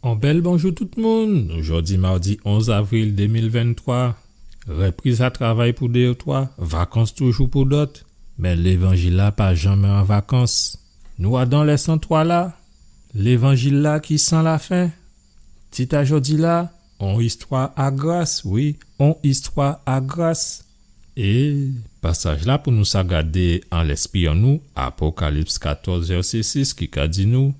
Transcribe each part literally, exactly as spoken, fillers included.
On bèl bonjou tout moun. Jòdi mawdi onz avril dé mil venntwa. Rèpriz a travay pou dé o twa, vakans toujou pou dòt. Mé lévanjil-la pa janmé an vakans. Nou adan lèson twa la, lévanjil-la ki san lafen. Tit a jòdi-la, on istwa a gras, wi, on istwa a gras. É pasaj-la pou nou sa gadé an lèspri an nou, Apokalips katòz, vèsé sis, ki ka di nou,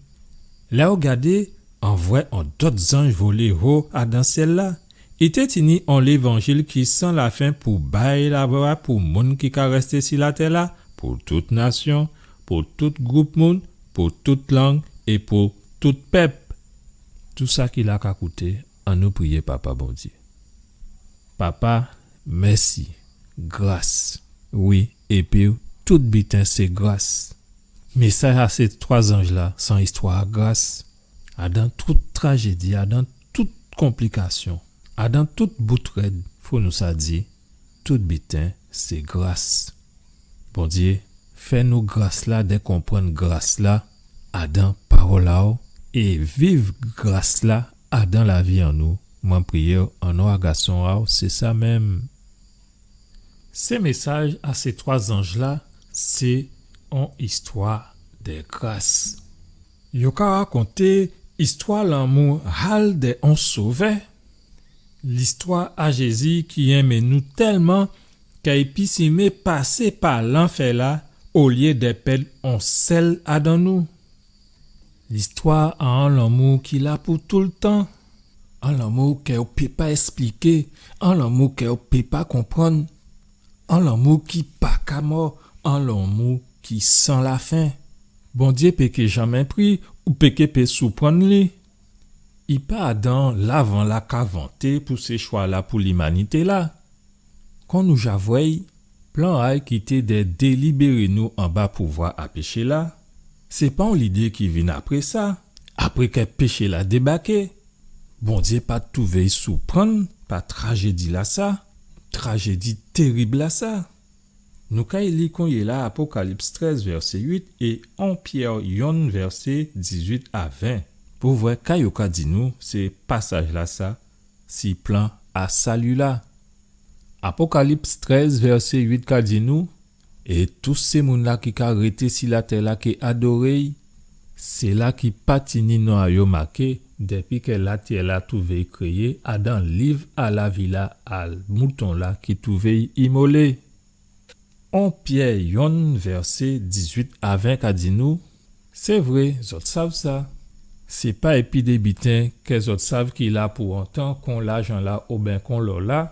lè ou gadé, an vwè on dòt zanj volé ho adan syèl-la. I té tini on lévanjil ki san lafen pou bay lavwa pou moun ki ka rèsté si latè-la, pou tout nasyon, pou tout gwoup moun, pou tout lang é pou tout pèp. Tou sa ki la ka kouté, annou priyé Papa Bondyé. Papa, mèsi. Gras. Wi, épi tout biten sé gras. Mésaj a sé twa zanj-la, sé on istwa a gras. Adan tout trajédi, adan tout konplikasyon, adan tout bout rèd, fò nou sa di, tout biten sé gras. Bondyé, fè nou gras-la dè konprann gras-la adan pawòl a-w é viv gras-la adan lavi an nou. Mwen priyé-w an non a gason a-w, sé sa menm. Sé mésaj a sé twa zanj-la, sé on istwa dè gras. Yo ka rakonté istwa lanmou hal dè on Sovè, listwa a Jézi ki enmé nou tèlman kè i pisimé pasé pa lanfè-la olyé dè pèd on sèl adan nou. Listwa a on lanmou ki la pou toultan, on lanmou kè ou pé pa èspliké, on lanmou kè ou pé pa konprann, on lanmou ki pa ka mò, on lanmou ki san lafen. Bondyé pé ké janmé pri, ou pé ké pé souprann li. I pa adan lavan-la ka vanté pou sé chwa-la pou limanité-la. Kon nou ja vwè-y, plan a-y ki té dè délibéré nou anba pouvwa a péché-la, sé pa on lidé ki vin apré sa, apré kè péché-la débaké. Bondyé pa touvé-y souprann pa trajédi-lasa, trajédi térib-lasa. Nou kay li konyéla Apokalips trèz vèsé uit é on Pyè yonn vèsé dizuit a ven, pou vwè ka yo ka di nou sé pasaj-lasa si plan a sali-la. Apokalips trèz vèsé uit ka di nou, é tout sé moun-la ki ka rété si latè-la ké adoré-y, séla ki pa tini non a yo maké dépi kè latè-la touvé-y kréyé adan liv a lavi-la a Mouton-la ki touvé-y imolé. On Pyè yonn vèsé dizuit a ven ka di nou, sé vré, zòt sav sa. Sé pa épi dé biten kè zòt sav ki la pou on tan kon lajan-la oben kon lò-la,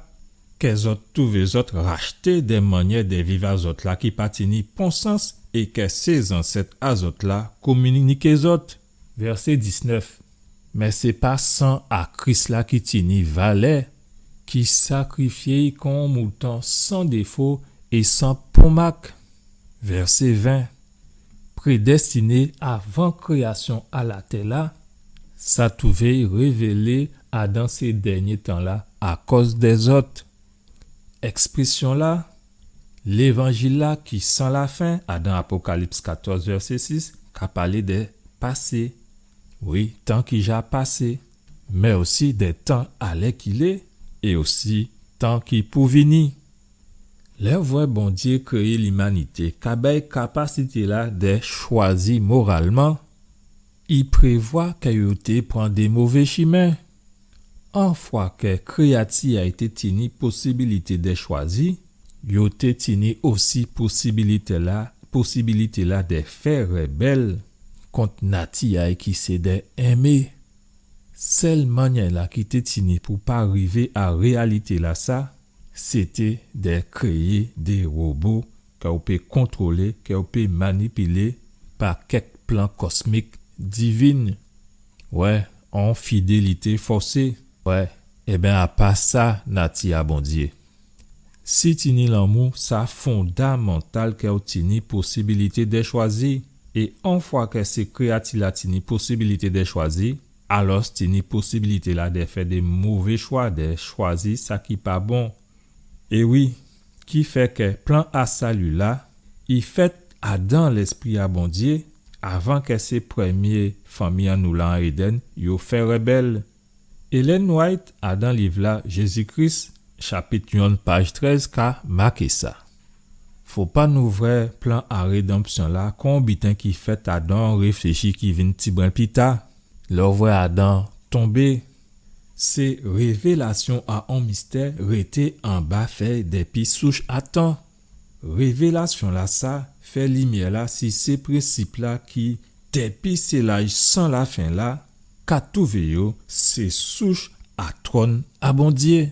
kè zòt touvé zòt rachté dè mannyè dè viv a zòt la ki pa tini pon sans é kè sé zansèt a zòt la kominiké zòt. Vèsé diznèf. Mé sé pa san a Kris la ki tini valè, ki sakrifyé-y kon mouton san défo é san pon mak. Vèsé ven. Prédèstiné avan kréyasyon a latè la, sa touvé révélé adan sé dènyé tan la akòz dè zòt. Èksprésyon la, lévanjil la ki san lafen, adan Apokalips katòz vèsé sis, ka palé dè pasé. Wi, tan ki ja pasé, mé osi dè tan alèkilé, é osi tan ki pou vini. Lè vwè Bondyé kréyé limanité, ka bay kapasité la dè chwazi moralman, i prévwa kè yo té pran dé mové chimen. An fwa kè kréyati a té tini posibilité dè chwazi, yo té tini osi posibilité la, posibilité la dè fè rèbèl kont nati a ki sé dè enmé. Sèl mannyè la ki té tini pou pa rivé a réyalité la sa, sété dè kréyé dé wobo kè ou pé kontwolé, kè ou pé manipilé pa kèk plan kòsmik divin. Wè, on fidélité fòsé. Wè, ében, a pa sa, nati a Bondyé. Si tini lanmou, sa fondamantal kè ou tini posibilité dè chwazi. É on fwa kè sé kréyati la tini posibilité dè chwazi, alò tini posibilité la dè fè dé mové chwa, dè chwazi sa ki pa bon. É wi, ki fè kè plan a sali la, i fèt adan lèspri a Bondyé, avan kè sé prèmyé fanmi an nou la an Éden yo fè rèbèl. Ellen White, adan liv la Jézi Kris, chapit yonn, paj trèz, ka maké sa. Fo pa nou vwè plan a rédanpsyon la kon on biten ki fèt adan on réfléchi ki vin tibwen pita. Lè ou vwè Adan tonbé, sé révélasyon a on mistè rété anba fèy dépi souch a tan. Révélasyon la sa fè limyè la si sé prensip la ki, dépi sé laj san lafen la, ka twouvé yo sé souch a twòn a Bondyé.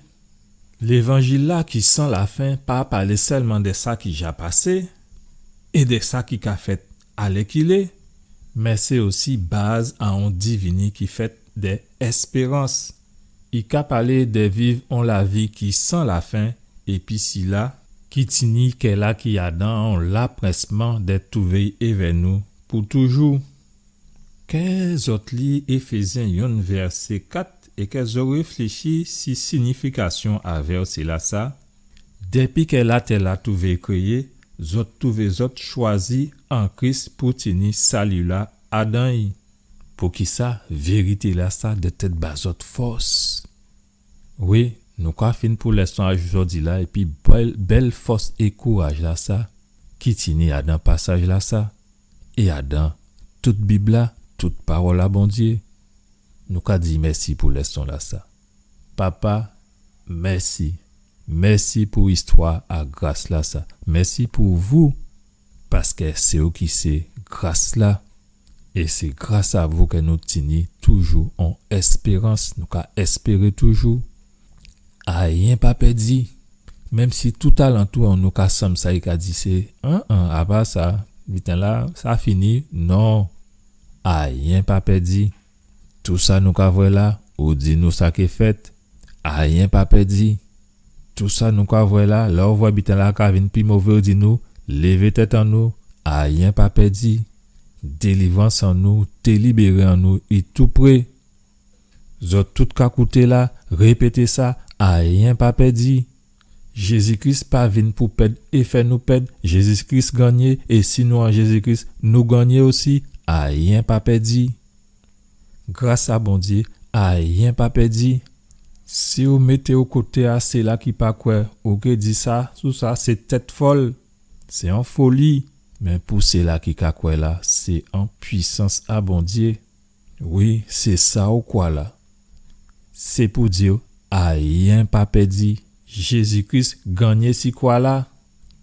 Lévanjil la ki san lafen pa palé sèlman dè sa ki ja pasé é dè sa ki ka fèt alèkilé, mé sé osi baz a on divini ki fèt dè èspérans. I ka palé dè viv on lavi ki san lafen, épi sila ki tini kè la ki adan on laprèsman dè twouvé évè nou pou toujou. Kè zòt li Éfézyen yonn vèsé kat é kè zòt réfléchi si sinifikasyon a vèsé la sa. Dépi kè latè la twouvé kréyé, zòt twouvé zòt chwazi an Kris pou tini sali la adan i. Poukisa vérité la sa dwèt èt ba zòt fòs? Wi, nou ka fin pou lèson a jòdi la, épi bèl, bèl fòs é kouraj la sa ki tini adan pasaj la sa, é adan tout Bib la, tout pawòl a Bondyé. Nou ka di mèsi pou lèson la sa. Papa, mèsi. Mèsi pou istwa a gras la sa. Mèsi pou vou, paskè sé ou ki sé gras la. É sé gras a vou kè nou tini toujou on èspérans, nou ka èspéré toujou. Ayen pa pèdi. Menm si tout alantou an nou ka sanm sa i ka di sé, an, an, apa sa, biten la, sa fini. Non. Ayen pa pèdi. Tou sa nou ka vwè la, ou di nou sa ké fèt. Ayen pa pèdi. Tou sa nou ka vwè la, lè ou vwè biten la ka vin pi mové, ou di nou, lévé tèt an nou, ayen pa pèdi. Délivrans an nou, té libéré an nou, i tou pré. Zòt tout ka kouté la, répété sa, ayen pa pèdi. Jézi Kris pa vin pou pèd é fè nou pèd. Jézi Kris gannyé, é si nou an Jézi Kris, nou gannyé osi, ayen pa pèdi. Gras a Bondyé, ayen pa pèdi. Si ou mété ou koté a sila ki pa kwè, ou ké di sa, sou sa, sé tèt fòl. Sé on foli. Mé pou sila ki ka kwè la, sé on pwisans a Bondyé. Wi, sé sa ou kwa la. Sé pou di, ayen pa pèdi. Jézi Kris gannyé si kwa la.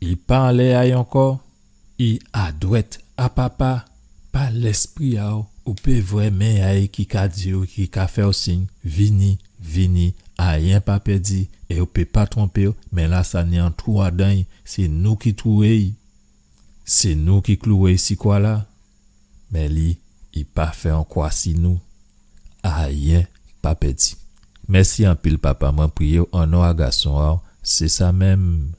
I pa anlè a'y ankò. I adwèt a Papa. Pa Lèspri a'w, ou pé vwè men a'y ki ka di'w, ki ka fè'w sign, vini, vini, ayen pa pèdi, é ou pé pa twonpé'w, men la sa ni on twou adan'y, sé nou ki twouwé'y. Sé nou ki klouwé'y si kwa la. Mé li, i pa fè on kwa si nou. Ayen pa pèdi. Mèsi anpil, Papa. Mwen priyé'w an non a Gason a'w. Sé sa menm.